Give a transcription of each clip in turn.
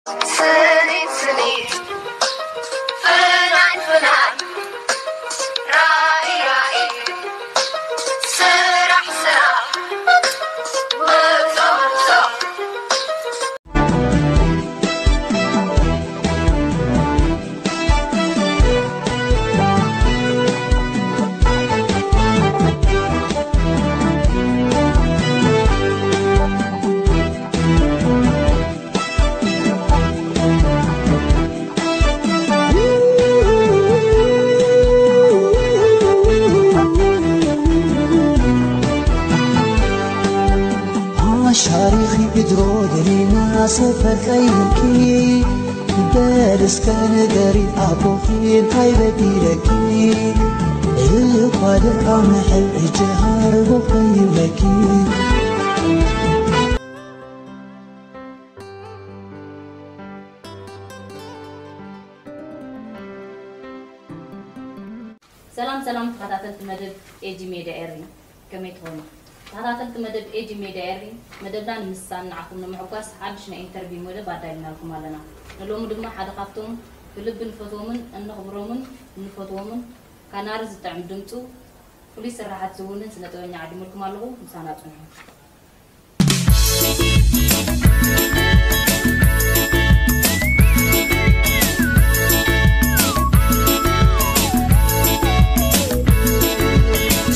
ስኒት ስኒት፣ ፍናን ፍናን፣ ራእይ ራእይ፣ ስራሕ ስራሕ፣ ጉዕዞ ጉዕዞ። ኣሻሪኺ ብድሮ ደሊና ሰፈር ቀይርኪ፣ በል እስከ ንገሪ ኣቦኺ እንታይ በዲለኪ፣ እኳ ደኣ ምሕል እጀሃር ቦኺ ይብለኪ። ሰላም ሰላም ተኸታተልቲ መደብ ኤጂ ሜድያ ኤሪ፣ ከመይ ትኾኑ? ተኸታተልቲ መደብ ኤጂ ሜድያ ኤሪ፣ መደብና ንምስሳን ንዓኹም ንምሕጓስ ሓድሽ ናይ ኢንተርቪው መደብ ኣዳሊናልኩም ኣለና። ንሎሚ ድማ ሓደ ካብቶም ብልቢ ንፈትዎምን እነኽብሮምን እንፈትዎምን ካናሪ ዝጥዕም ድምፁ ፍሉይ ስራሓት ዝውንን ስነ ጥበበኛ ዓዲመልኩም ኣለኹ። ምሳና ጽንሑ።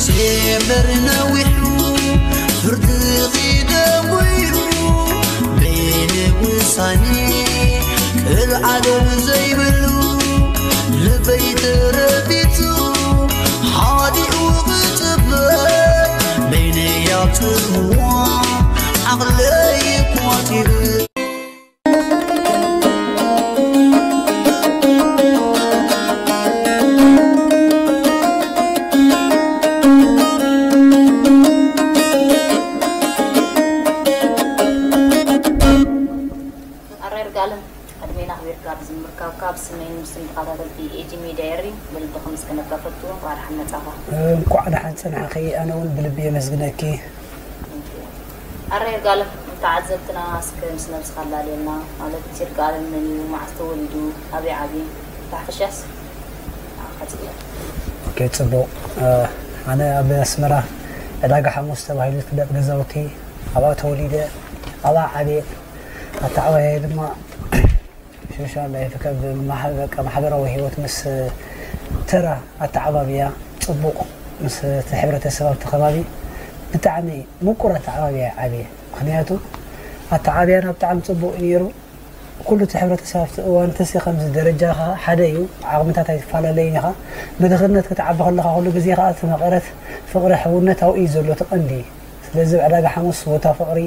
ሴምበር ነዊሑ ፍርድኺ ደዊሩ በይኒ ውሳኔ ቅል ዓለም ዘይብሉ ልበይ ተረቢቱ ሓዲኡ ክጽበ በይነይ ኣብ ጽልዋ ዓቕለይ ቋጺሩ። ኣራይ ርጋለም፣ ዕድሜና ኣኽቢርካ ኣብዚ ምርካብካ ብስመይን ብስም ተኸታተልቲ ኤጂ ሜድያ ኤሪ ብልቢ ከምስግነካ እፈቱ። እንኳዕ ደሓን መጻኻ። እንኳዕ ደሓን ጸናሕኺ። ኣነ እውን ብልቢ የመስግነኪ። ኣራይ ርጋለም፣ ንተዓዘብትና እስከ ምስ ነብስኻ ኣላልየልና፣ ማለት ይርጋለም መን እዩ፣ መዓስ ተወሊዱ፣ ኣበይ ዓብየ፣ ብሓፈሻስ ንዓኻ ጽግበ። ኦኬ፣ ጽቡቕ። እ፣ ኣነ ኣብ ኣስመራ ዕዳጋ ሓሙስ ተባሂሉ ዝፍለጥ ገዛውቲ ኣብኣ ተወሊደ፣ ኣብኣ ዓብየ። ኣተዓባብያይ ድማ ሶሻል ላይፍ፣ ካብ ማሕ-፣ በቃ ማሕበራዊ ህይወት ምስ ተራ ኣተዓባብያ ጽቡቕ፣ ምስ እቲ ሕብረተሰብ ኣብቲ ከባቢ ብጣዕሚ ምቁር ኣተዓባብያ ዓብየ። ምኽንያቱ ኣተዓባብያና ብጣዕሚ ጽቡቕ እዩ ነይሩ። ኩሉ እቲ ሕብረተሰብ ኣብቲ እዋን፣ እቲ ከምዚ ደረጃኻ ሓደ እዩ፣ ዓቕምታት ኣይትፈላለይን ኢኻ። ብድኽነት ክትዓቢ ከለኻ ኩሉ ግዜ ኸኣ እቲ መቐረት ፍቕሪ፣ ሕውነት ኣብኡ እዩ ዘሎ፣ እቲ ቀንዲ። ስለዚ ኣብ ዕዳጋ ሓሙስ ቦታ ፍቕሪ፣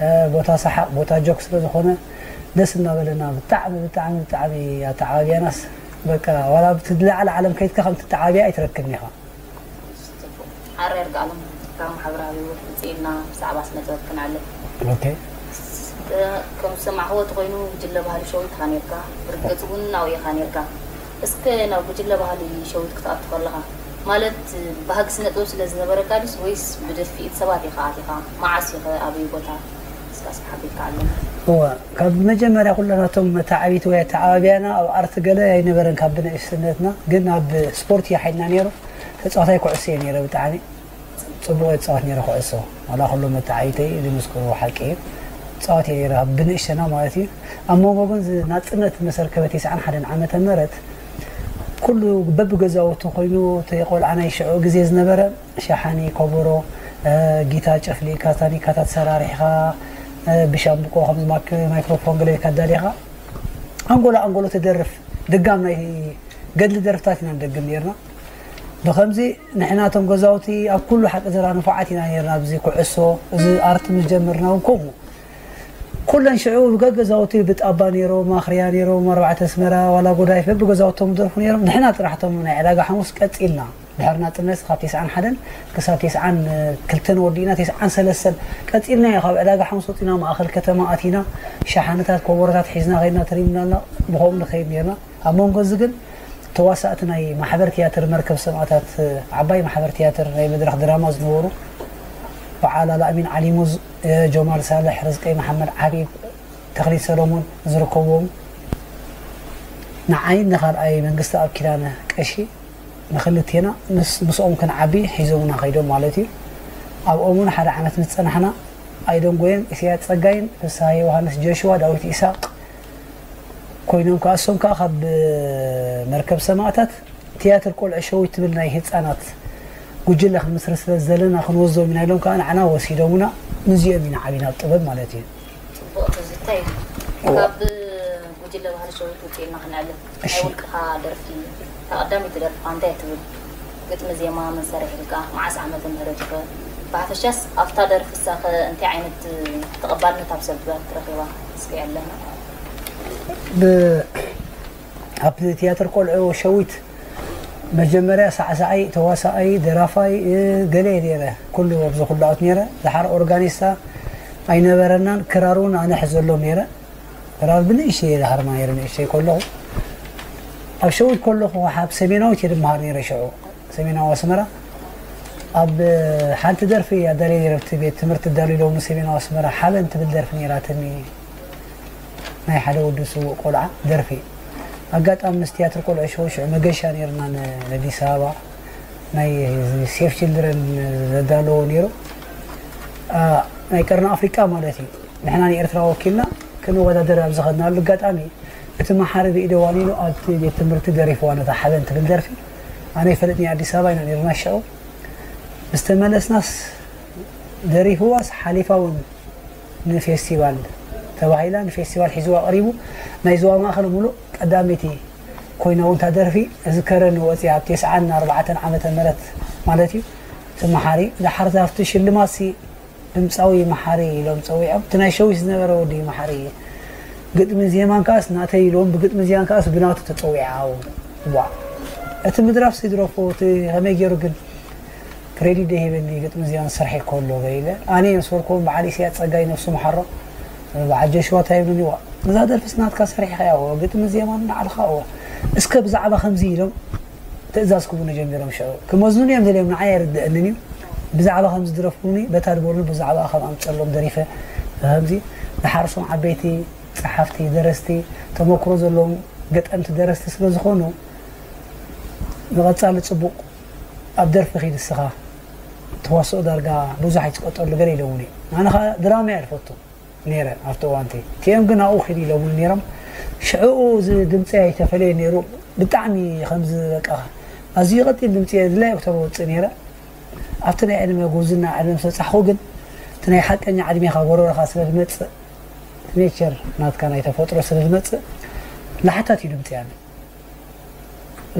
እ፣ ቦታ ሰሓቕ፣ ቦታ ጆክ ስለ ዝኾነ ደስ እናበለና ብጣዕሚ፣ ብጣዕሚ፣ ብጣዕሚ ኣተዓባብያናስ በቃ ዋላ ኣብቲ ዝለዓለ ዓለም ከይድካ ከምቲ ተዓብያ ኣይትረክብን ኢኻ። ኣረ ይርጋለም ካብ ማሕበራዊ ህይወት ውፅእ ኢልና ብዛዕባ ስነ ጥበብ ክንዓልም። ኦኬ። እ፣ ከም ዝሰማዕኽዎ ተኾይኑ ጉጅለ ባህሊ ሸዊት ኢኻ ነይርካ፣ ብርግፅ እውን ናብኡ ኢኻ ነይርካ። እስከ ናብ ጉጅለ ባህሊ ሸዊት ክትኣቱ ከለኻ፣ ማለት ባህጊ ስነ ጥበብ ስለ ዝነበረካ ድዩስ ወይስ ብደፊእት ሰባት ኢኻ ኣቲኻ? መዓስ ኢኸ? ኣበይ ቦታ? እስካስ ሓቢርካ ኣለና። እወ፣ ካብ መጀመርያ ኩለናቶም መተዓቢቲ ወይ ኣተዓባብያና ኣብ ኣርት ገለ ኣይነበረን ካብ ብንእሽትነትና፣ ግን ኣብ ስፖርት እዩ ሓይልና ነይሩ። ተጻዋታይ ኩዕሶ እየ ነይረ ብጣዕሚ። ጽቡቕ እየ ዝጻወት ነይረ ኩዕሶ። ዋላ ኩሎም መተዓቢተይ ዝምስክርዎ ሓቂ እዩ። ጻወት እየ ነይረ፣ ኣብ ብንእሽተና ማለት እዩ። ኣብ መንጎ ግን እዚ ናጽነት ምስ ኣርከበ ተስዓን ሓደን ዓመተ ምህረት፣ ኩሉ በብገዛውቱ ኮይኑ፣ እቲ ቆልዓ ናይ ሽዑ ግዜ ዝነበረ፣ ሸሓኒ፣ ኮቦሮ፣ እ፣ ጊታ ጨፍሊቕካ፣ ታኒካታት ሰራሪሕኻ፣ እ፣ ብሻምብቆ ከምዚ ማክ-፣ ማይክሮፎን ገለ ኢልካ ኣዳሊኻ፣ ኣንጎሎ ኣንጎሎ ትደርፍ፣ ድጋም ናይ ገድሊ ደርፍታት ኢና ንደግም ነይርና። ብኸምዚ ንሕና እቶም ገዛውቲ ኣብ ኩሉ ሓቂ ዘራ ንፉዓት ኢና ነይርና። ኣብዚ ኩዕሶ፣ እዚ ኣርት ምስ ጀመርና እውን ከምኡ። ኩለን ሽዑ ገገዛውቲ ብጣባ ነይሮም፣ ኣኽርያ ነይሮም፣ ኣርባዕተ ኣስመራ፣ ዋላ ጎዳይፍ በብገዛውቶም ይደርፉ ነይሮም። ንሕና ጥራሕ እቶም ናይ ዕዳጋ ሓሙስ ቀጺልና። ድሕሪ ናጽነት ካብ ተስዓን ሓደን ክሳብ ተስዓን ክልተን ወዲእና ተስዓን ሰለስተን ቀጺልና እዩ። ካብ ዕዳጋ ሓሙስ ወጺና ማእከል ከተማ ኣቲና ሸሓነታት ኮቦሮታት ሒዝና ከይድና ተሪምና ብኸምኡ ንኸይድ ነይርና። ኣብ መንጎ እዚ ግን ተዋሳእቲ ናይ ማሕበር ትያትር መርከብ ሰማእታት፣ ዓባይ ማሕበር ትያትር ናይ መድረኽ ድራማ ዝነበሩ በዓል ኣልኣሚን ዓሊሙዝ፣ ጀማል ሳልሕ፣ ርዝቀይ መሓመድ ዓቢብ፣ ተኽሊት ሰሎሞን ዝርከብዎም፣ ንዓይን ንኻልኣይ መንግስቲ ኣብ ኪዳነ ቀሺ፣ ንክልቴና ምስ ምስኦም ክንዓቢ ሒዞምና ከይዶም ማለት እዩ። ኣብኦም እውን ሓደ ዓመት ምስ ጸናሕና፣ ኣይደንጎየን፣ ኢሳያስ ጸጋይን፣ ፍስሃ ዮሃንስ፣ ጆሽዋ፣ ዳዊት ኢሳቅ ኮይኖም ከኣ፣ እሶም ከኣ ካብ መርከብ ሰማእታት ትያትር ቆልዑ ሸዊት ትብል ናይ ህጻናት ጉጅለ ክንምስርት ስለ ዘለና ክንወስዶም ኢና ኢሎም ከኣ ንዓና ወሲዶምና። ምስዚኦም ኢና ዓቢና ኣብ ጥበብ ማለት እዩ። ጽቡቕ ትዝታ እዩ። እዋ። ካብ ጉጅለ ባህሊ ሸዊት ውጽእ ኢልና ክንዕልል። እሺ። ናይ ውልቅኻ ደርፊ፣ እታ ቀዳመይቲ ደርፍኻ እንታይ ትብል? ግጥሚ ዜማ መን ሰሪሕልካ? መዓስ ዓመተ ምህረት ኢኸ? ብሓፈሻስ ኣብታ ደርፊ እሳኸ እንታይ ዓይነት ተቐባልነት ኣብ ሰብ ረኺባ? እስኪ ዕለና። ብ-፣ ኣብ ትያትር ቆልዑ ሸዊት መጀመርያ ሳዕሳዓይ፣ ተዋሳኣይ፣ ደራፋይ፣ እ፣ ገለ እየ ነይረ። ኩሉ ኣብዚ ኩሉ ኣት ነይረ። ድሓር ኦርጋኒስታ ኣይነበረናን፣ ክራር እውን ኣነ ሕዘሎም ነይረ። ክራር ብንእሽተይ እየ ዝሃርማ ነይረ፣ ንእሽተይ ከለኹ። ኣብ ሸዊት ከለኹ ኣብ ሰሜናዊት እየ ዝመሃር ነይረ ሽዑ፣ ሰሜናዊ ኣስመራ። ኣብ ሓንቲ ደርፊ ኣዳልየ ነይረ፣ ኣብቲ ቤት ትምህርቲ ኣዳልዩ ሎሚ ሰሜናዊ ኣስመራ ሓበን ትብል ደርፊ ነይራትኒ። ናይ ሓደ ወዲ ስዉእ ቆልዓ ደርፊ። ኣጋጣሚ ምስ ትያትር ቆልዑ ሽዑ፣ ሽዑ መገሻ ነይርና ን-፣ ንኣዲስ ኣበባ። ናይ ሴፍ ችልድረን ዘዳለዎ ነይሩ። ኣ፣ ናይ ቀርኒ ኣፍሪቃ ማለት እዩ። ንሕና ንኤርትራ ወኪልና ክንወዳደር ኣብ ዝኸድናሉ ኣጋጣሚ፣ እቲ መሓሪ ብኢደ ዋኒኑ ኣብቲ ቤት ትምህርቲ ደሪፍዋ ነታ ሓበን ትብል ደርፊ። ኣነ ይፈልጥኒ ኣዲስ ኣበባ ኢና ነይርና ሽዑ። ምስ ተመለስናስ ደሪፍዋስ ሓሊፋ እውን ንፌስቲቫል ተባሂላ፣ ንፌስቲቫል ሒዝዋ ቀሪቡ። ናይ ዞባ ማእከል ሙሉእ ቀዳመይቲ ኮይና እውን እታ ደርፊ እዝከረኒ ወፂኣ፣ ኣብ ተስዓን ኣርባዕተን ዓመተ ምህረት ማለት እዩ። እቲ መሓሪ፣ ድሓር ኣብቲ ሽልማትሲ ድምፃዊ መሓሪ ኢሎም ፀዊዖም። እቲ ናይ ሸዊት ዝነበረ ወዲ መሓሪ፣ ግጥሚ ዜማን ከኣስ ናተይ ኢሎም፣ ብግጥሚ ዜማን ከኣስ ብናቱ ተፀዊዓ። ዋ፣ እቲ ምድራፍሲ ድረፎ፣ እቲ ከመይ ገይሩ ግን ክሬዲት ደይህበኒ፣ ግጥሚ ዜማን ስርሐይ ከሎ በይለ። ኣነ እየ ዝሰርኮ፣ በዓል ኢሳያስ ጸጋይ ነፍሱ መሓሮ፣ በዓል ጆሽዋ እንታይ ይብሉኒ፣ ዋ፣ እዛ ደርፍስ ናትካ ሰሪሕኻያ፣ ዋ፣ ግጥሚ ዜማን ንዓልኻ፣ ዋ፣ እስከ ብዛዕባ ከምዚ ኢሎም ትእዛዝ ክቡኒ ጀሚሮም። ሽዑ ክመዝኑኒ እዮም ደልዮም፣ ንዓይ ኣይርድአንን እዩ። ብዛዕባ ከምዚ ድረፉኒ፣ በታ ድበሉኒ፣ ብዛዕባ ከም ኣምጸሎም ደሪፈ፣ ከምዚ ድሓር እሶም ዓበይቲ ጸሓፍቲ፣ ደረስቲ፣ ተመክሮ ዘለዎም ገጠምቲ ደረስቲ ስለ ዝኾኑ፣ ንቐጻሊ ጽቡቕ ኣብ ደርፊ ኺድ እስኻ ተዋስኦ ዳርጋ ብዙሕ ኣይትቀጠሉ ገለ ኢለውኒ። ኣነ ኸኣ ድራማ እየ ዝፈቱ ነይረ ኣብቲ እዋንቲ። እቲኦም ግን ኣብኡ ኺድ ኢለውኒ ነይሮም። ሽዕኡ እዚ ድምፂ ኣይተፈለየ ነይሩ። ብጣዕሚ ከምዚ በቃ ኣዝዩ ቀጢን ድምፂ እየ ድላይ ኦክተር ወፅእ ነይረ። ኣብቲ ናይ ዕድመ ጉብዝና ዕድመ ምስ በጻሕኹ ግን እቲ ናይ ሓቀኛ ዕድሜኻ ጎረሮኻ ስለ ዝመፅእ፣ ኔቸር ናትካ ናይ ተፈጥሮ ስለ ዝመፅእ ላሕታት እዩ ድምፂ ያለ።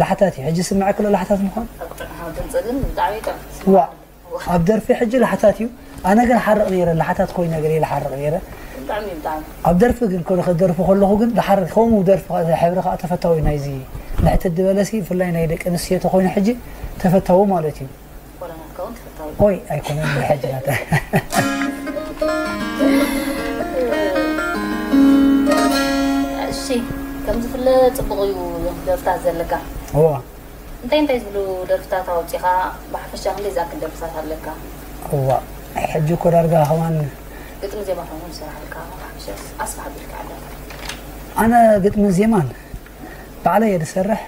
ላሕታት እዩ። ሕጂ ስምዐ ክሎ ላሕታት ምዃን። ኣብ ጥዑም ድምፂ ግን ብጣዕሚ ጥዑም። ዋ፣ ኣብ ደርፊ ሕጂ ላሕታት እዩ። ኣነ ግን ሓርቕ ነይረ፣ ላሕታት ኮይነ ገለ ኢለ ሓርቕ ነይረ። ብጣዕሚ፣ ብጣዕሚ። ኣብ ደርፊ ግን፣ ከ-፣ ክደርፊ ከለኹ ግን ድሓር ከምኡ ደርፊ ከኣ፣ ሕብሪ ከኣ ተፈታዊ ናይዚ ልሕትት ዝበለሲ፣ ብፍላይ ናይ ደቂ ኣንስትዮ ተኾይኑ ሕጂ ተፈታዊ ማለት እዩ። ኮለና ትከውን ተፈታዊ። ኦይ፣ ኣይኮነን፣ ሕጂ ናተ። እሺ፣ ከም ዝፍለጥ ጽቡቕ እዩ ደርፍታት ዘለካ። እዋ። እንታይ እንታይ ዝብሉ ደርፍታት ኣውጺኻ? ብሓፈሻ ክንደይ ዝኣክል ደርፍታት ኣለካ? እዋ፣ ሕጂ እኮ ዳርጋ ከማን ግጥሚ ዜማ ኮይኑ ዝሰራሕልካ፣ ብሓፈሻ ኣስፍሕ ኣቢልካ ዓዳታ። ኣነ ግጥምን ዜማን ባዕለይ እየ ዝሰርሕ።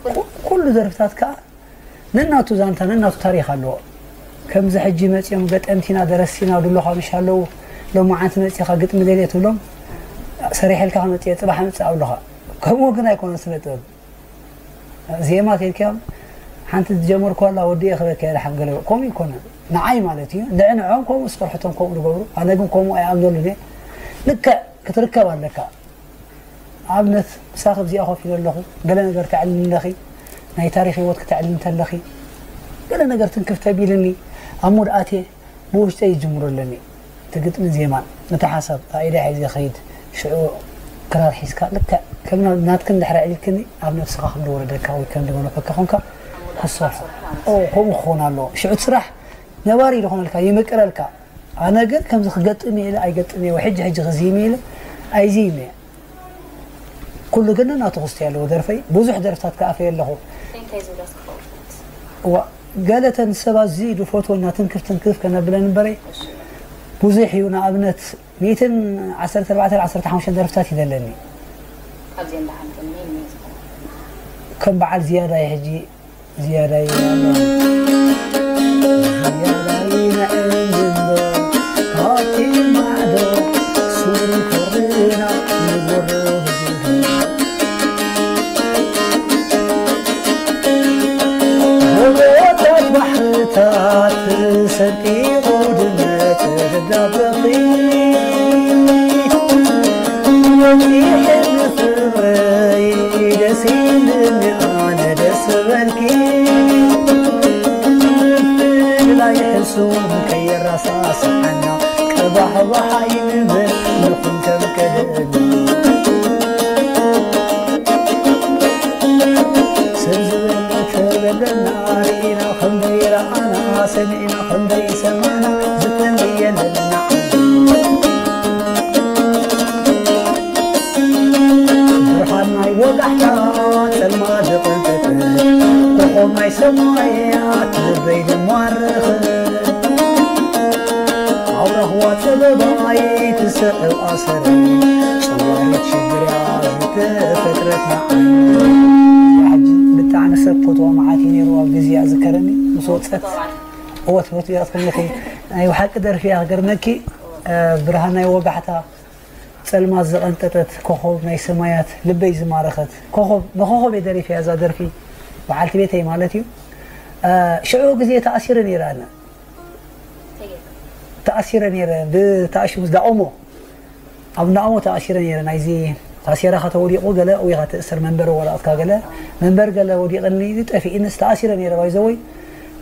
ኩሉ? ኩ-፣ ኩሉ ደርፍታት ከኣ ነናቱ ዛንታ፣ ነናቱ ታሪኽ ኣለዎ። ከምዚ ሕጂ መጺኦም ገጠምቲና፣ ደረስቲና፣ ዱሎኻ ምሽ ኣለዉ፣ ሎማዓንቲ መጺኻ ግጥሚ ደልየ ትብሎም፣ ሰሪሐልካ ክመጽእ እየ፣ ጽባሕ ምጽእ ኣብሉኻ። ከምኡ ግን ኣይኮነን ስነ ጥበብ። ዜማ ተልክዮም፣ ሓንቲ ዝጀመርኩዋ ኣላ፣ ወዲኤ ክበኪ እየ፣ ደሓን ገለ፣ ከምኡ ይኮነን። ንዓይ ማለት እዩ። ንዕንዖም ከምኡ ዝሰርሕቶም ከምኡ ዝገብሩ፣ ኣነ ግን ከምኡ ኣይኣምነሉን እየ። ልክዕ ክትርከብ ኣለካ። ኣብነት፣ ምሳኺ ኣብዚኣ ኮፍ ኢለ ኣለኹ፣ ገለ ነገር ተዕልልኒ ኣለኺ፣ ናይ ታሪኽ ህይወትኪ ተዕልልኒ እንተለኺ፣ ገለ ነገር ትንክፍ ተቢልኒ፣ ኣብ ሙድ ኣትየ፣ ብውሽጠይ ይጅምሮ ኣለኒ። እቲ ግጥምን ዜማን፣ ነቲ ሓሳብ፣ ኣኢደ ሒዘ ይኸይድ፣ ሽዑ ክራር ሒዝካ፣ ልክዕ ከም ና-፣ ናትክን ድሕሪ ኣዕሊልክኒ፣ ኣብ ነብስኻ ከም ዝወረደካ ወይ ከም ዝገነፈካ ኮንካ፣ ክትሰርሖ። ኦ፣ ከምኡ ክኸውን ኣለዎ። ሽዑ እቲ ስራሕ ነባሪ ዝኾነልካ፣ ይምቅረልካ። ኣነ ግን ከምዚ ክገጥም እየ ኢለ ኣይገጥም እየ፣ ወይ ሕጂ ሕጂ ክዝይም እየ ኢለ ኣይዝይም እየ። ኩሉ ግን ናቱ ክስቲ ኣለዎ ደርፈይ። ብዙሕ ደርፍታት ክኣፈየ ኣለኹ። እንታይ እንታይ ዝብላ እስኪ ከውርድ? እዋ፣ ገለ ተን ሰባት እዚ ዝፈትወና ትንክፍ ትንክፍ ከነብለን እምበረይ፣ እሺ። ብዙሕ እዩ። ንኣብነት ሚእትን ዓሰርተ ኣርባዕተን ዓሰርተ ሓሙሽተን ደርፍታት እዩ ዘለኒ። ካብዚኦም ደሓንተን መን መን ዝኾኑ? ከም በዓል ዝያዳይ ሕጂ ዝያዳይ ኣሎ። ዝያዳይ ንዕንግሎ ካብቲ ማዕዶ ሱሪ ኮርና ንጎሮ ብዝብል ጎቦታት ባሕርታት ሰንጢቑ ድመት ደብዳበኺ ወፂሐ ንፍቕረይ ደስ ኢልኒ ኣነ ደስ በልኪ ምፍልላይ ሕሱም ከየረሳስዓና ቀባሕባሕ ኣይንበል ንኹን ከም ቀደምና ሰብ ዝበለ ተበለና ርኢና ክንደይ ረኣና ሰሚዕና ክንደይ ሰማዕና ዝፈለየልና ዓዲ ብርሃን ናይ ወጋሕታ ጸልማ ዝቐንጠጠ ኮኾብ ናይ ሰማያት ልበይ ድማረኸ ኣውራኽዋ ጥበባይ ትስዕብ ኣሰረይ ጸዋሪት ሽግርያ ዝተፈጥረት ንዓይ። እዚኣ ሕጂ ብጣዕሚ ሰብ ፈትዋ መዓት እዩ ነይሩ ኣብ ግዜኣ ዝከረኒ ምስ ወፀት እወ ትፈትው እያ ትኽልኺ ናይ ብሓቂ ደርፊ እያ ክገርመኪ ብርሃን ናይ ወጋሕታ ጸልማት ዝቐንጠጠት ኮኾብ ናይ ሰማያት ልበይ ዝማረኸት ኮኾብ ንኮኾብ እየ ደሪፈያ እዛ ደርፊ በዓልቲ ቤተይ ማለት እዩ ሽዑ ግዜ ተኣሲረ ነይረ ኣነ ተኣሲረ ነይረ ብተኣሽሙ ዳኦሞ ኣብ ናኦሞ ተኣሲረ ነይረ ናይዚ ታሴራ ከተወዲቑ ገለ ወይ ትእሰር መንበር ወረቐትካ ገለ መንበር ገለ ወዲቕኒ ጠፊእንስ ተኣሲረ ነይረ ባይዘወይ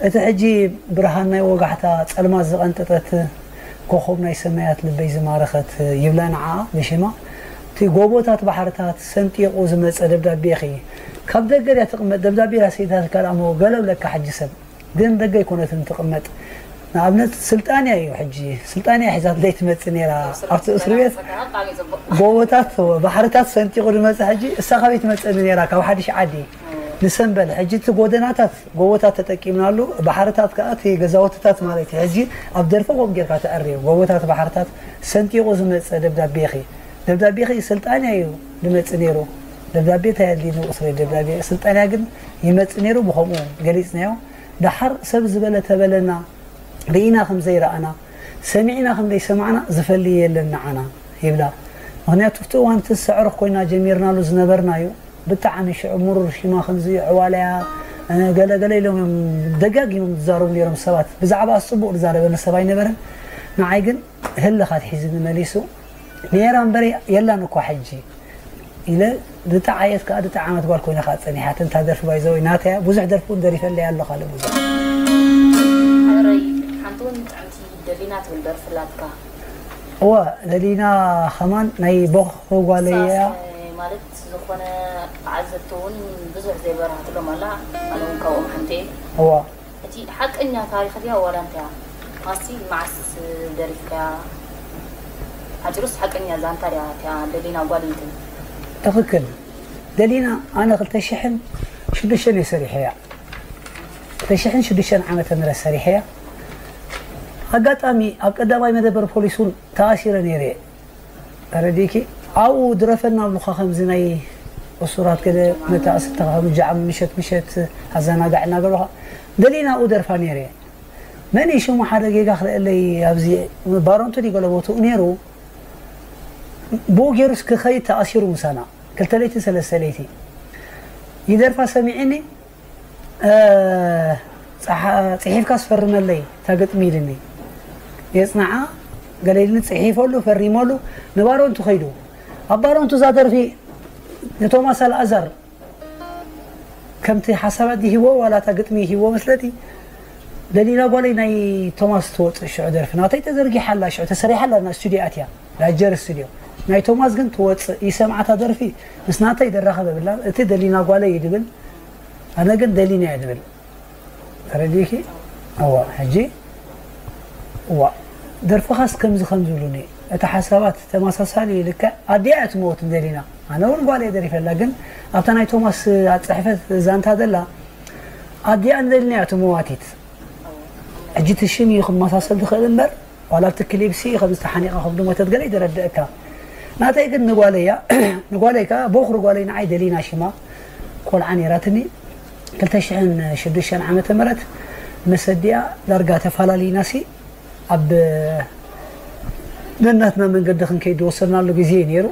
እቲ ሕጂ ብርሃን ናይ ወጋሕታ ጸልማት ዝቐንጠጠት ኮኾብ ናይ ሰማያት ልበይ ዝማረኸት ይብላ ንዓ ብሽማ እቲ ጎቦታት ባሕርታት ሰንጢቑ ዝመጸ ደብዳቤኺ ካብ ደገ ድያ ትቕመጥ ደብዳቤ ዳሰይታትካ ደኣ እሞ ገለ ብለካ ሕጂ ሰብ ግን ደገ ኣይኮነትን ትቕመጥ ንኣብነት ስልጣንያ እዩ ሕጂ ስልጣንያ ሒዛትለይ ትመጽእ ነይራ ኣብቲ እስሪ ቤት ጎቦታት ባሕርታት ሰንጢቑ ዝመጽእ ሕጂ እሳ ካበይ ትመጽእኒ ነይራ ካብ ሓድሽ ዓዲ ንሰንበል ሕጂ እቲ ጎደናታት ጎቦታት ተጠቂምናሉ ባሕርታት ከዓ እቲ ገዛውትታት ማለት እዩ ሕጂ ኣብ ደርፊ ከምኡ ጌርካ ተዕርዮ ጎቦታት ባሕርታት ሰንጢቑ ዝመጸ ደብዳቤኺ ደብዳቤኺ ስልጣንያ እዩ ዝመጽእ ነይሩ ደብዳቤ እንታይ ኣድልዩ ንርእሱ ደብዳቤ ስልጣንያ ግን ይመጽእ ነይሩ ብኸምኡ ገሊጽናዮ ደሓር ሰብ ዝበለ ተበለና ርኢና ከም ዘይረኣና ሰሚዕና ከም ዘይሰማዕና ዝፈልይ የለን ንዓና ይብላ ምኽንያቱ ኣብቲ እዋን እቲ ዝሰዕርኽ ኮይና ጀሚርናሉ ዝነበርና እዩ ብጣዕሚ ሽዑ ምሩር ሽማ ከምዚ ዕዋልያ ገለገለ ኢሎም እዮም ደጋጊሞም ዝዛረቡ ነይሮም ሰባት ብዛዕባ ኣስ ፅቡቅ ዝዛረበኒ ሰብ ኣይነበረን ንዓይ ግን ህልኽ ኣትሒዝኒ መሊሱ ነይራ እምበር የላን እኳ ሕጂ ኢለ ዝጠዓየት ከዓ ዝጠዓመት ጓል ኮይና ከዓ ፀኒሓት እንታ ደርፊ ባይዘወይ ናተያ ብዙሕ ደርፊ እውን ደሪፈለይ ኣሎ ካልእ ብዙሕ ሓረይ ሓንቲ እውን ጥዕምቲ ደሊና ትብል ደርፊ ኣላትካ እዋ ደሊና ከማን ናይ ቦኽ ጓለይ እያ ማለት ዝኾነ ተዓዘብቲ እውን ብዙሕ ዘይበራህትሎም ኣላ ኣነ እውን ካብኦም ሓንቲ እየ እዋ እቲ ሓቀኛ ታሪኽ ድያ ዋላ እንታይ እያ ማሲ መዓስ ደሪፍካያ ሓፂሩስ ሓቀኛ ዛንታ ድያ እቲኣ ደሊና ጓል እንትን ትኽክል ደሊና ኣነ ክልተ ሽሕን ሽዱሽተን እየ ሰሪሐያ ክልተ ሽሕን ሽዱሽተን ዓመተ ምህረት ሰሪሐያ ኣጋጣሚ ኣብ ቀዳማይ መደበር ፖሊስ እውን ተኣሲረ ነይረ እየ ተረዲእኪ ኣብኡ ድረፈና ኣብሉኻ ከምዚ ናይ እሱራት ገለ መተኣስርትኻ ከም ጃዕም ምሸት ምሸት ኣዘናጋዕ እናገበሩኻ ደሊና ኣብኡ ደርፋ ነይረ እየ መን እዩ ሽሙ ሓደ ጌጋ ክልአለይ ኣብዚ ባሮንቱ ድዩ ገለ ቦትኡ ነይሩ ብኡ ገይሩስ ክኸይድ ተኣሲሩ ምሳና ክልተ ለይቲ ሰለስተ ለይቲ ይደርፋ ሰሚዕኒ ፅሒፍካ ስፈርመለይ እታ ግጥሚ ኢልኒ የፅንዓ ገለ ኢልኒ ፅሒፈሉ ፈሪመሉ ንባሮንቱ ከይዱ ኣብ ባሮንቱ እዛ ደርፊ ንቶማስ ኣልኣዛር ከምቲ ሓሳባት ሂቦ ዋላ እታ ግጥሚ ሂቦ መስለቲ ደሊና ጓለይ ናይ ቶማስ ትወፅእ ሽዑ ደርፊ ናተይ ተዘርጊሓ ኣላ ሽዑ ተሰሪሓ ኣላ ናብ ስቱዲዮ ኣትያ ላጀር ስቱዲዮ ናይ ቶማስ ግን ትወፅእ ይሰምዓታ ደርፊ ምስ ናተይ ደራኸበ ብላ እቲ ደሊና ጓለይ እዩ ድብል ኣነ ግን ደሊና እየ ድብል ተረዲእኪ እዋ ሕጂ እዋ ደርፍኻስ ከምዚ ከም ዝብሉኒ እቲ ሓሳባት ተመሳሳሊ ልክዕ ኣዲኣ እያ ትመወት ደሊና ኣነ እውን ጓል እየ ደሪፈላ ግን ኣብታ ናይ ቶማስ ኣፅሕፈት ዛንታ ዘላ ኣዲኣ ንደሊና እያ ትመዋቲት ሕጂ እቲ ሽም እዩ ክመሳሰል ዝኽእል እምበር ዋላ ኣብቲ ክሊፕሲ ከም ዝተሓኒቐ ከም ዝሞተት ገለ ይደረድእካ። ናተይ ግን ንጓለይ እያ። ንጓለይ ከኣ ቦኽሪ ጓለይ ንዓይ ደሊና ሽማ ቆልዓ ነይራትኒ። ክልተ ሽሕን ሽዱሽተን ዓመተ ምህረት ምስ ኣዲኣ ዳርጋ ተፋላሊናሲ ኣብ ነናትና መንገዲ ክንከይድ ዝወሰናሉ ግዜ እዩ ነይሩ።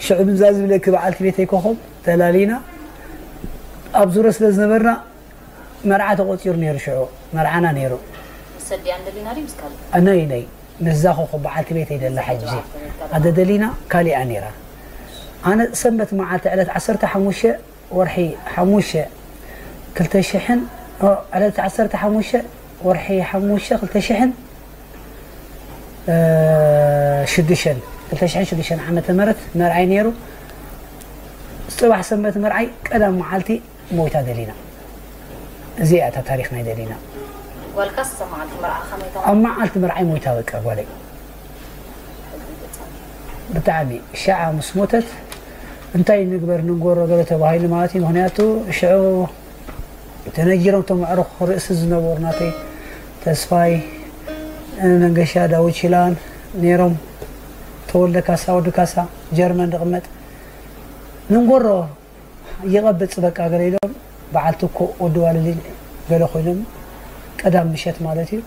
ሽዑ ምዛ ዝብለኪ በዓልቲ ቤተይ ኮኾብ ተላሊና ኣብ ዙረ ስለ ዝነበርና መርዓ ተቖጺሩ ነይሩ። ሽዑ መርዓና ነይሩ። ሰዲያ እንደሊና ድዩ ምስ ካልእ? ኣነይ ነይ ምስዛ ኮኾብ በዓልቲ ቤተይ ደላ ሕጂ ኣደ ደሊና ካሊኣ ነይራ። ኣነ ሰንበት መዓልቲ ዕለት ዓሰርተ ሓሙሽተ ወርሒ ሓሙሽተ ክልተ ሽሕን ኦ፣ ዕለት ዓሰርተ ሓሙሽተ ወርሒ ሓሙሽተ ክልተ ሽሕን ሽዱሽተን ክልተ ሽሕን ሽዱሽተን ዓመተ ምህረት መርዓይ ነይሩ። ጽባሕ ሰንበት መርዓይ ቀዳም መዓልቲ ሞይታ ደሊና። እዚኣ እታ ታሪኽ ናይ ደሊና። ጓልካስ እዛ መዓልቲ መርዓ ከመይ ኣብ መዓልቲ መርዓይ ሞይታ በቃ ጓለይ። ብጣዕሚ ሻዓ ምስ ሞተት እንታይ ንግበር ንጎሮ ገለ ተባሂሉ ማለት እዩ። ምክንያቱ ሽዑ ተነጊሮም እቶም ኣዕሩኽ ርእሲ ዝነበሩ ናተይ ተስፋይ መንገሻ ዳዊት ቺላን ነይሮም። ተወልደ ካሳ ወዲ ካሳ ጀርመን ዝቕመጥ ንንጎሮ ይቐብጽ በቃ ገለ ኢሎም በዓልቲ እኮ ወዲ ዋልሊን ገለ ኮይኖም ቀዳም ምሸት ማለት እዩ።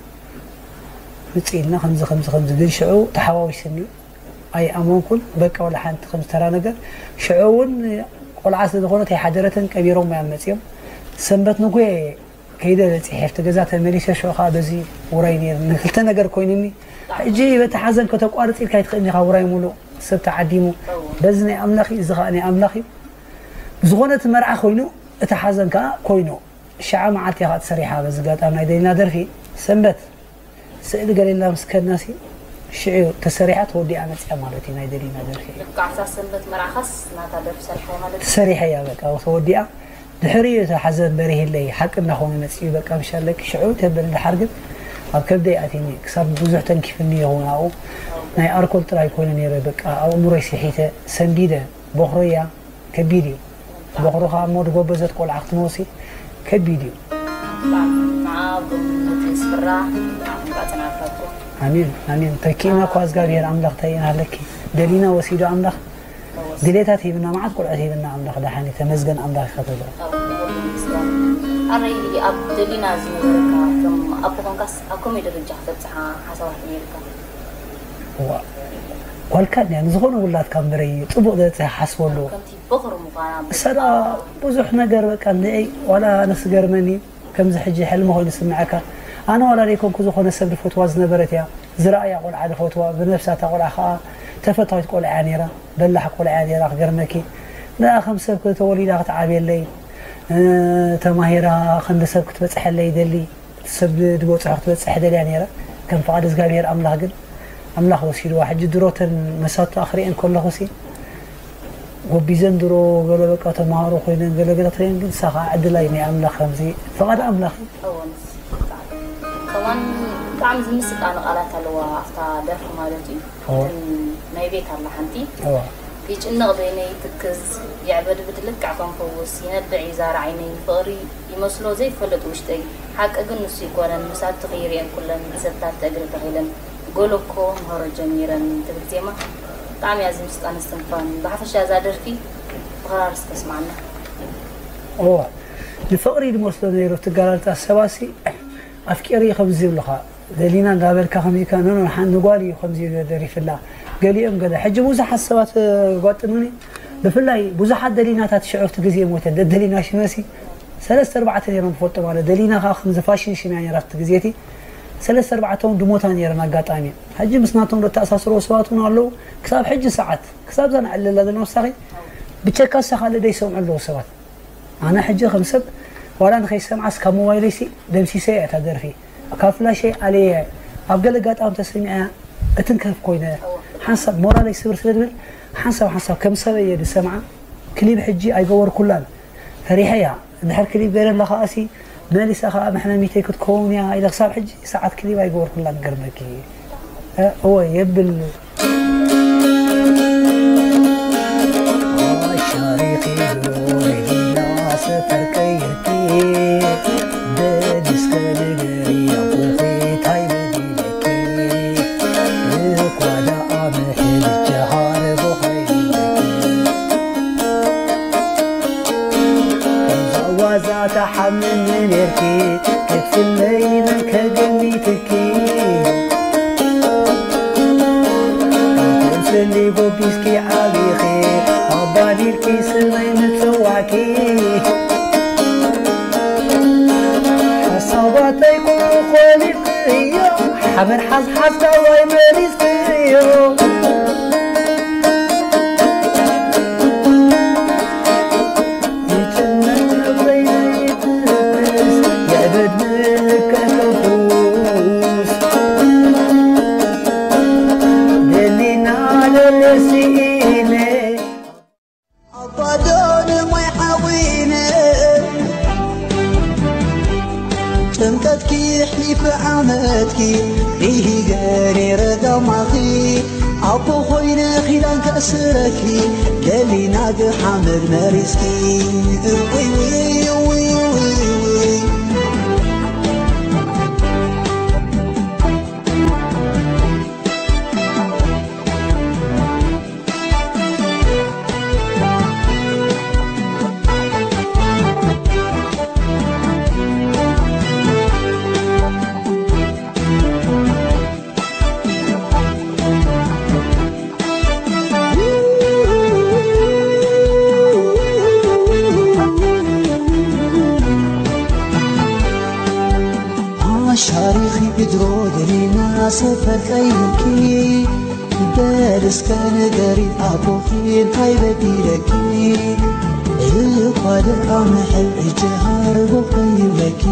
ምጽእ ኢልና ከምዚ ከምዚ ከምዚ ግን ሽዑ ተሓዋዊስኒ ኣይኣመንኩን። በቃ ወላ ሓንቲ ከምዚ ተራ ነገር ሽዑ እውን ቆልዓ ስለ ዝኾነት ኣይሓደረትን ቀቢሮም እዮም መጺኦም። ሰንበት ንጉሆ ከይደ በፂሐ ኣብቲ ገዛ ተመሊሰ ሽዑ ከዓ በዚ ውራይ ነይሩ ንክልተ ነገር ኮይኑኒ። ሕጂ በቲ ሓዘን ከተቋርፅ ኢልካ ኣይትኽእልን ኢኻ። ውራይ ሙሉእ ሰብ ተዓዲሙ በዚ ናይ ኣምላኽ እዩ፣ እዚ ከዓ ናይ ኣምላኽ እዩ። ብዝኾነ እቲ መርዓ ኮይኑ እቲ ሓዘን ከዓ ኮይኑ ሸዓ መዓልቲ እያ ከዓ ተሰሪሓ። በዚ ጋጣሚ ናይ ደሊና ደርፊ ሰንበት ስእሊ ገሌላ ምስ ከድናሲ ሽዑ ተሰሪሓ ተወዲኣ መፅያ ማለት እዩ። ናይ ደሊና ደርፊ እዩ። ልክዕ ኣብታ ሰንበት መርዓኻስ ናታ ደርፊ ሰሪሓ ማለት እዩ። ተሰሪሐ እያ በቃ ተወዲኣ። ድሕሪኡ እታ ሓዘን በሪህለይ ሓቂ እናኾነ መፅዩ በቃ ምሻለኪ ሽዑ ተበለ። ድሓር ግን ኣብ ከብደይ ኣትዩኒ ክሳብ ብዙሕ ተንኪፍኒ ይኸውን ኣብኡ ናይ ኣርኮል ጥራይ ኮይነ ነይረ በቃ ኣእምሮይ ስሒተ ሰንቢደ ቦኽረያ ከቢድ እዩ። ቦኽርኻ እሞ ድጎበዘት ቆልዓ ክትመውሲ ከቢድ እዩ። ንዓ ቡን ነቲ ስፍራ ንዓ ክንባፅና ኣለኩም። ኣሜን ኣሜን። ተኪእና እኳ እግዚኣብሔር ኣምላኽ እንታይ ኢና ኣለኪ ደሊና ወሲዱ ኣምላኽ ድሌታት ሂብና መዓት ቆልዑት ሂብና ኣምላኽ ደሓን እዩ ተመስገን ኣምላኽ ኢኻ ተብሎ። ኣረይ ኣብ ደሊና ዝነበረካ ከም ኣቦ ኮንካስ ኣብ ከመይ ደረጃ ክተብፅሓ ሓሳባት ነይርካ? እዋ ጓልካ እንድያ ንዝኾነ ውላድካ እምበረይ ፅቡቕ ዝበፅሐ ሓስበሉ። ከምቲ በኹሪ ምዃና እሳ ደኣ ብዙሕ ነገር በቃ ንዕይ ዋላ ኣነስ ገርመኒ ከምዚ ሕጂ ሕልሚ ኮይኑ ዝስምዐካ። ኣነ ዋላ ዘይኮንኩ ዝኾነ ሰብ ዝፈትዋ ዝነበረት እያ። ዝረኣያ ቆልዓ ዝፈትዋ ብነብሳ እታ ቆልዓ ከዓ ተፈታዊት ቆልዓ እያ ነይራ። በላሕ ቆልዓ እያ ነይራ ክገርመኪ። ንኣ ከም ሰብ ተወሊዳ ክትዓብየለይ ተማሂራ ክንዲ ሰብ ክትበፅሐለይ ይደሊ። እቲ ሰብ ዝበፅሖ ክትበፅሕ ደልያ ነይራ። ከም ፍቓድ እግዚኣብሔር ኣምላኽ ግን ኣምላኽ ወሲድዋ። ሕጂ ድሮተን መሳቱ ኣኽሪኤን ከለኹሲ ጎቢዘን ድሮ ገለ በቃ ተምሃሮ ኮይነን ገለ ገለ ክትሪኤን ግን ንሳ ከዓ ዕድላ እዩ ናይ ኣምላኽ ከምዚ ፍቓድ ኣምላኽ እዩ። እወ ንስ ብጣዕሚ ከማን ብጣዕሚ ዝምስጣ ንቃላት ኣለዋ ኣብታ ደርፊ ማለት እዩ። እወ እተን ናይ ቤት ኣላ ሓንቲ እወ ይጭነቕ በይነይ ትክዝ ይዕበድብድ ልክዕ ከም ፈውስ ይነብዕ ይዛር ዓይነይ ፍቕሪ ይመስሎ ዘይፈልጥ ውሽጠይ ሓቂ ግን ንሱ ይኮነን ምሳቱ ከይሪኤን ኩለን ሰብታት እግሪ ተኺለን ጎሎ እኮ ምህሮ ጀሚረን ትብል ዜማ ብጣዕሚ እያ ዝምስጣን ዝትንፋን ብሓፈሻ እዛ ደርፊ ብኽራር እስከ ስማዕና። እዋ ንፍቕሪ ድመስሎ ነይሩ እቲ ጋላልታ ሰባሲ ኣፍቂሪ ከምዚ ይብልኻ ደሊና እንዳበልካ ከምዚ ኢልካ ኖ ኖ ሓንቲ ጓል እዩ ከምዚ ኢሉ ደሪፍላ ገሊኦም ገለ ሕጂ ብዙሓት ሰባት ኣጋጥሙኒ ብፍላይ ብዙሓት ደሊናታት ሽዑ ኣብቲ ግዜ ሞተን ደደሊና ሽመሲ ሰለስተ ኣርባዕተ ነይሮም ትፈልጦም ኣለ ደሊና ከዓ ከምዚ ፋሽን ሽም እያ ነይራ ኣብቲ ግዜ እቲ ሰለስተ ኣርባዕተ እውን ድሞታ ነይረን ኣጋጣሚ ሕጂ ምስ ናቶም ዘተኣሳስርዎ ሰባት እውን ኣለዉ ክሳብ ሕጂ ሰዓት ክሳብ እዛ ንዕልላ ዘለና ወሳኺ ብቸካ ሳኻለ ደይሰምዑ ኣለዉ ሰባት ኣነ ሕጂ ከም ሰብ ዋላ ንኸይሰምዓስ ካብ ሞባይለይሲ ደምሲሰያ እታ ደርፊ ካብ ፍላሸይ ኣልየ ኣብ ገለ ኣጋጣሚ ተሰሚዐያ እትንከፍ ኮይነ ሓንሳብ ሞራለይ ስብር ስለ ዝብል ሓንሳብ ሓንሳብ ከም ሰብ እየ ዝሰምዓ ክሊብ ሕጂ ኣይገበርኩላን ፈሪሐያ እንድሕር ክሊብ ገይረ ኣለኻ ኣሲ መሊሳ ከዓ መሕመሚተይ ክትከውን እያ ኢለ ክሳብ ሕጂ ሰዓት ክሊብ ኣይገበርኩላን ገርመኪ እወ የብል ምን ኔርኪ ክትፍለይ መን ከገሚትኪ? ተምስሊ ጎቢስኪ ዓቢኺ ኣባዲልኪ ስመይ ምጽዋዕኪ። ሓሳባተይ ኩሉ ኾሊፍክዮ ሓመድ ሓዝሓዝ ዳዋይ መሪዝክዮ። ይጭነቅ ብዘይትብስ የዕበድ ምልከ ተኩስ ደሊና ደለሲኢነ ኣባዶ ንማይ ሓዊነ ጥምቀትኪ ኣሕሊፈ ዓመትኪ ሪሂገ ነይረ ዳማኺ ኣቦ ኮይነ ኺዳን ከእስረኪ ደሊና ግሓመድ መሪስኪ እውይ ውይ ውይ ውይ ውይ ኣሻሪኺ ብድሮ ደሊና ሰፈር ቀይርኪ በል እስከ ንገሪ ኣቦኺ እንታይ በዲለኪ እኳ ደኣ ምሕል እጀሃር ቦኸ ይብለኪ